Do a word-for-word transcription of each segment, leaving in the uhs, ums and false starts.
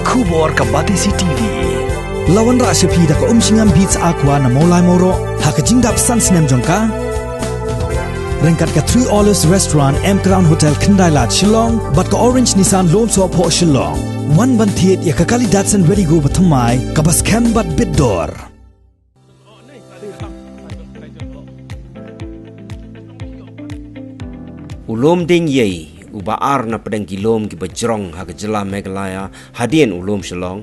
Khubor ka Batesi T V. La wanrah sha phi da ka Umshngam Beats Aqua na Mawlai Mawroh ha ka jingdap san snem jong ka. Ryngkat ka Three Olives Restaurant, M Crown Hotel, Khyndailad, Shillong, bad ka Orange Nissan Lawmsohphoh, Shillong. Wan ban thied ïa ka kali Datsun Redi-GO bathymmai kaba skhem bad bit dor. U lum Diengïei, uba ar na pdeng ki lum kiba jrong ha ka jylla Meghalaya hadien u lum Shillong,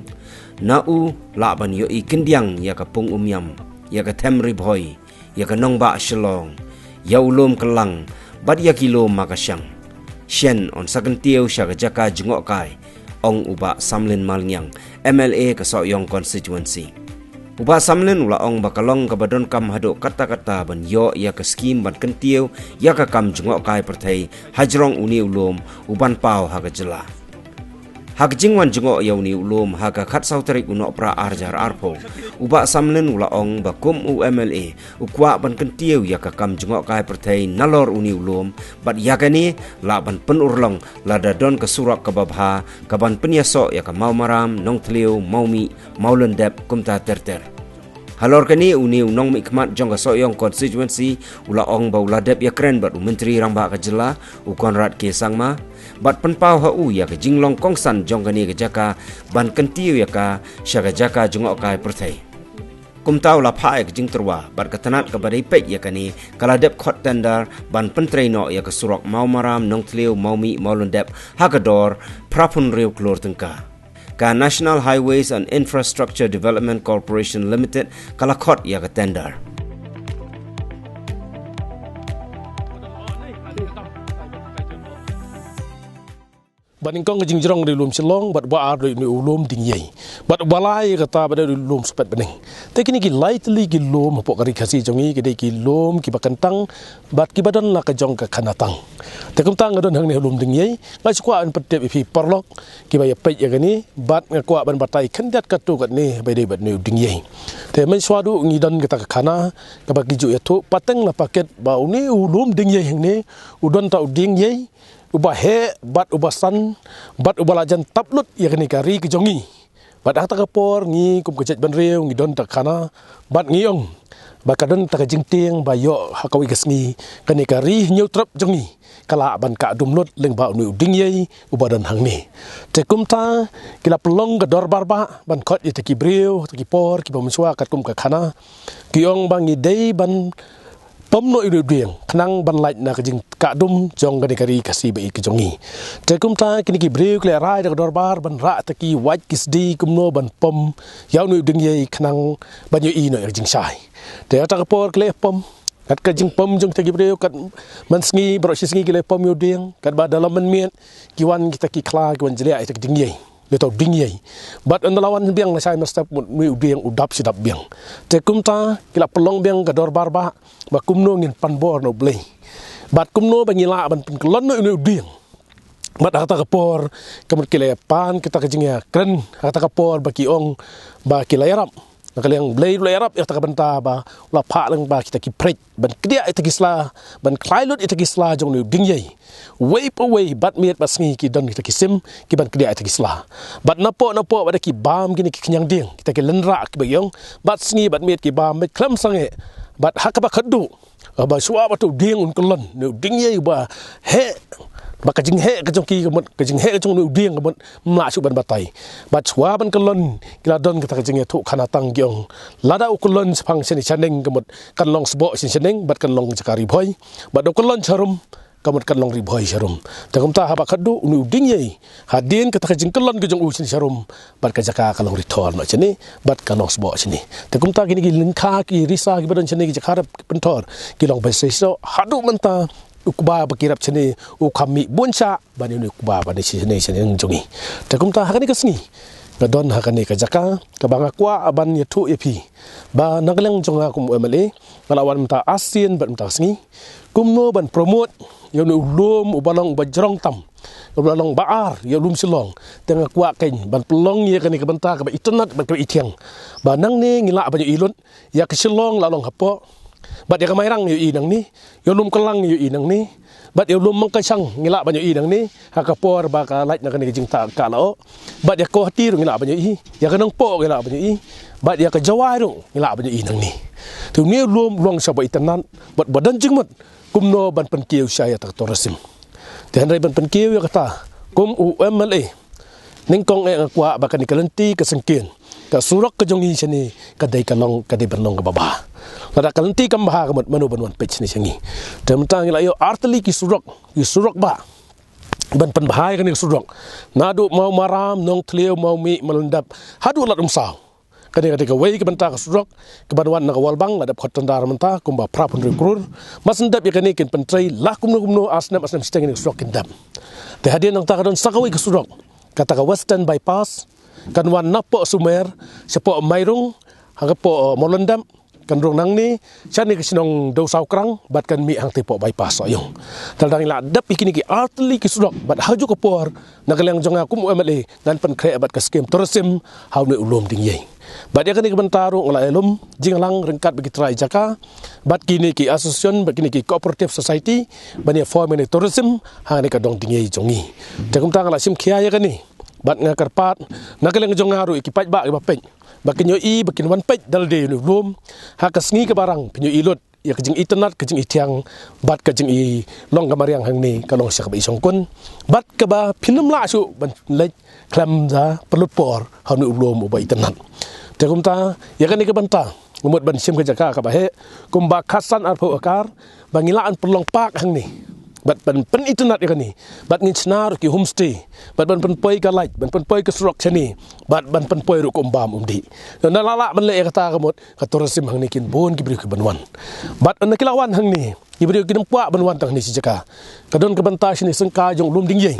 na u lah ban ïohi kyndiang ïa ka pung Umiam, ïa ka Them Ri Bhoi, ïa ka nongbah Shillong, ïa u lum Kyllang, bad ïa ki lum Makashang. Shen yn sa kyntiew sha ka jaka jngohkai, ong u Bah Samlin Malngiang, M L A ka Sohiong Constituency. U Bah Samlin u la ong ba ka long kaba donkam haduh katta katta ban ïoh ïa ka skhim ban kyntiew ïa ka kam jngohkai pyrthei hajrong une u lum, u ban paw ha ka jylla. Ha ka jingwan jngoh ïa une u lum ha ka khatsaw tarik u Nohprah arhajar arphew, u Bah Samlin u la ong ba kum u M L A u kwah ban kyntiew ïa ka kam jngohkai pyrthei nalor une u lum, bad ïa kane lah ban pynurlong lada don ka surok kaba bha kaban pynïasoh ïa ka Mawmaram, Nongthliew, Mawmih, Mawlyndep kumta ter ter. Halor kane une u nongmihkhmat jong ka Sohiong Constituency u la ong ba u la dep ïakren bad u Myntri Rangbah ka jylla, u Conrad K Sangma, bad pynpaw ha u ïa ka jinglong kongsan jong kane ka jaka ban kyntiew ïa ka sha ka jaka jngohkai pyrthei. Kumta u la phah ïa ka jingtyrwa bad ka tnat kaba dei peit ïa kane ka la dep khot tender ban pyntrei noh ïa ka surok Mawmaram, Nongthliew, Mawmih, Mawlyndep ha ka dor phra phew hynriew klur tyngka. Ka National Highways and Infrastructure Development Corporation Limited ka la khot ïa ka tender. Ba nyngkong ka jingjrong dei u lum Shillong, bad ba ar dei u lum Diengïei. Bad ba lai kata ba dei u lum Spetbneng. Te kine ki lai tylli ki lum hapoh ka Ri Khasi jong ngi ki dei ki lum kiba kyntang, bad kiba don la ka jong ka khana tang. Te kumta nga don hangne ha u lum Diengïei, nga shu kwah ban pyntip ïa phi paralok kiba ïa peit ïa kane, bad nga kwah ban batai khyndiat katto katne ba dei bad une u Diengïei. Te mynshuwa duh ngi don kata ka khana kaba ki ju ïathuh pateng la paket ba une u lum Diengïei hangne u don ta u dieng ïei uba heh bad uba san bad uba la jan tap lut ïa kane ka ri ka jong ngi. Bad ha kata ka por ngi kum ka jaitbynriew ngi don ta ka khana bad ngi ong ba ka don ta ka jingtieng ba ïoh ha kawei ka sngi kane ka ri Hynñiewtrep jong ngi ka lah ban kah dum lut lyngba une u Diengïei uba don hangne. Te kumta ki la pynlong ka dorbar bah ban khot ïa kita ki briew, kita ki por kiba mynshuwa katkum ka khana, ki ong ba ngi dei ban pom noh ïa une u dieng khnang ban lait na ka jingkah dum jong kane ka Ri Khasi ba ïeit ka jong ngi. Te kumta kine ki briew ki la rai da ka dorbar ban rah kita ki wait ki sdi kumno ban pom ïa une u Diengïei khnang ban ïohi noh ïa ka jingshai. Te ha kata ka por ki la pom, kat ka jingpom jong kita ki briew, kat man sngi baroh shi sngi ki la pom ïa u dieng, katba da la mynmiet ki wan kita ki khla ki wan jliah ïa kita ki dieng ïei. Ïa uta u dieng ïei. Bad ynda la wan biang la shai mynstep mut une u dieng u dap shi dap biang. Te kumta ki la pynlong biang ka dorbar bah ba kumno ngin pan bor na U Blei. Bad kumno ba ngi lah ban pynkyllon noh ïa une u dieng. Bad ha kata ka por ka mut ki la pan kita ka jingïakren ha kata ka por ba ki ong ba ki la ïarap. Na ka liang Blei u la ïarap ïa kata ka bynta ba u la phah lyngba kita ki pyrthei ban kdiah ïa kita ki sla, ban khlai lut ïa kita ki sla jong une u dieng ïei. Uwei pa uwei bad miet bad sngi ki don kita ki sim ki ban kdiah ïa kita ki sla. Bad napoh napoh bad ki bam kine ki khñiang dieng, kita ki lynrah kiba ïong, bad sngi bad miet ki bam bad khlem sangeh. Bad ha kaba khadduh, ba shuwa ba uta u dieng un kyllon, une u dieng ïei uba heh, ba ka jingheh ka jong ki ka mut, ka jingheh ka jong une u dieng ka mut, ym lah shuh ban batai. Bad shuwa ban kyllon ki la don kata ka jingïathuh khana tang ki ong, lada u kyllon shaphang shane shaneng ka mut kan long sboh shane shaneng bad kan long jaka Ri Bhoi. Bad u kyllon sharum ka mut kan long Ri Bhoi sharum. Te kumta haba khadduh une u dieng ïei, hadien kata ka jingkyllon ka jong u shane sharum bad ka jaka ka long Ri Thor noh shane bad ka long sboh shane. Te kumta kine ki lyngkha ki risa kiba don shane ki jaka rep ki pynthor ki long ban seisoh haduh mynta u kba ba ki rep shane u kham mih bun shah ban ïa une u kba ban ïa shane shane jong ngi. Te kumta ha kane ka sngi nga don ha kane ka jaka kaba nga kwah ban ïathuh ïa phi ba na ka liang jong nga kum u M L A nga la wan mynta arsien bad mynta ka sngi kumno ban promote ïa une u lum uba long uba jrong tam, uba long ba ar ïa u lum Shillong. Te nga kwah kein ban pynlong ïa kane ka bynta kaba itynnad bad kaba ithiang ba nangne ngi lah ban ïohi lut ïa ka Shillong la long hapoh, bad ïa ka Mairang ïohi nangne, ïa u lum Kyllang ïohi nangne, Bad ïa u lum Mangkashang ngi lah ban ïohi nangne, ha ka por ba ka lait na kane ka jingtah ka la oh. Bad ïa Guwahati ruh ngi lah ban ïohi, ïa ka Nongpoh ngi lah ban ïohi, bad ïa ka Jowai ruh ngi lah ban ïohi nangne. Te une u lum u long sha ba itynnad, bad ba don jingmut kumno ban pynkiew sha ïa kata ka tourism. Te hynrei ban pynkiew ïa kata, kum u M L A nyngkong eh nga kwah ba kane ka lynti ka syngkien, ka surok ka jong ngi shane ka dei ka long, ka dei ban long kaba bha. Lada ka lynti kam bha ka mut mano ban wan peit shane sha ngi. Te mynta ngi la ïoh artylli ki surok, ki surok ba ban pynbha ïa kane ka surok. Naduh Mawmaram, Nongthliew, Mawmih, Mawlyndep haduh Lad Umsaw. Kane ka dei kawei ka bynta ka surok kaban wan na ka World Bank, la dep khot tender mynta kumba phra phew hynriew klur. Mar syn dep ïa kane kin pyntrei, la kumno kumno, ar snem ar snem shiteng kane ka surok kin dep. Te hadien nangta ka don sa kawei ka surok, kata ka Western Bypass, kan wan napoh Sumer, shapoh Mairung, ha kapoh, eh, Mawlyndep, kan rung nangne shane ka shnong Dewsawkrang, bad kan mih hangtei hapoh Bypass Sohiong. Te lada ngi la dep ïa kine ki artylli ki surok, bad ha kajuh ka por, na ka liang jong nga kum u M L A ngan pynkhreh bad ka skim tourism ha une u lum Diengiei. Bad ïa kane ka bynta ruh nga la ïalum jingïalang ryngkat bad ki trai jaka, bad kine ki association, bad kine ki cooperative society, ban ïa form ïa kane ka tourism ha kane ka dong Diengiei jong ngi. Te kumta nga la shim khia ïa kane, bad nga kyrpad na ka liang jong nga ruh ïa ki paidbah kiba peit, ba kin ïohi, ba kin wan peit da lade une u lum. Ha ka sngi kaba rang phin ïohi lut ïa ka jingitynnad, ka jingithiang, bad ka jinglong ka mariang hangne, ka long sha kaba ishongkun, bad kaba phin ym lah shuh ban leit khlem da pynlut por ha une u lum uba itynnad. Te kumta ïa kane ka bynta nga mut ban shim ka jaka kaba heh kumba khatsan arphew akar, ba ngi lah ban pynlong park hangne, bad ban pynitynnad ïa kane, bad ngin shna ruh ki homestay, bad ban pynpoi ka light, ban pynpoi ka surok shane, bad ban pynpoi ruh ka umbam umdih. Lada la lah ban leh ïa kata ka mut ka tourism hangne kin bun ki briew kiban wan. Bad lada ki la wan hangne, ki briew kin ym kwah ban wan tang hangne shi jaka. Ka don ka bynta shane sngewbha jong u lum Diengiei,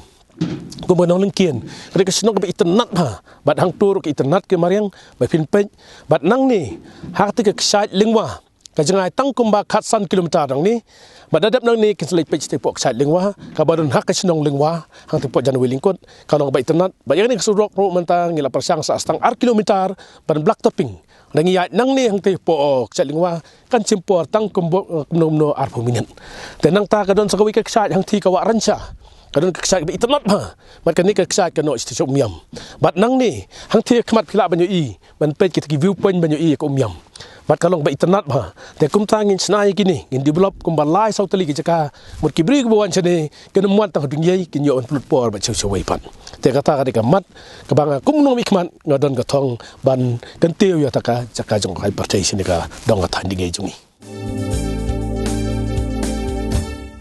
kumba nonglyngkien, ka dei ka shnong kaba itynnad bha, bad hangto ruh ka itynnad ka mariang ba phin peit. Bad nangne ha kata ka kshaid Lyngwa, ka jngai tang kumba khatsan kilometer nangne. Bad da dep nangne kin sa leit peit shatei hapoh kshaid Lyngwa, kaba don ha ka shnong Lyngwa, hangtei hapoh Janwei Lyngkut, ka long kaba itynnad. Bad ïa kane ka surok ruh mynta ngi la pyrshang sa tang ar kilometer ban blacktopping. Lada ngi ïaid nangne hangtei hapoh, oh, kshaid Lyngwa, kan shim por tang kumno kumno arphew minit. Te nangta ka don sa kawei ka kshaid hangtei ka Wah Rynshah, ka don ka kshaid kaba itynnad bha. Bad kane ka kshaid ka noh shatei sha Umiam. Bad nangne hangtei hakhmat phi lah ban ïohi, ban peit kita ki view point, ban ïohi ïa ka Umiam. Bad ka long ba itynnad bha. Te kumta ngin shna ïa kine, ngin develop kumba lai saw tylli ki jaka, mut ki briew kiba wan shane kin ym wan tang ha Diengiei, kin ïoh ban pynlut por bad shaw shaw wei pat. Te kata ka dei ka mat kaba nga kum u nongmihkhmat nga don ka thong ban kyntiew ïa kata ka jaka jong ka pyrthei shane ka dong ka thaiñ Diengiei jong ngi.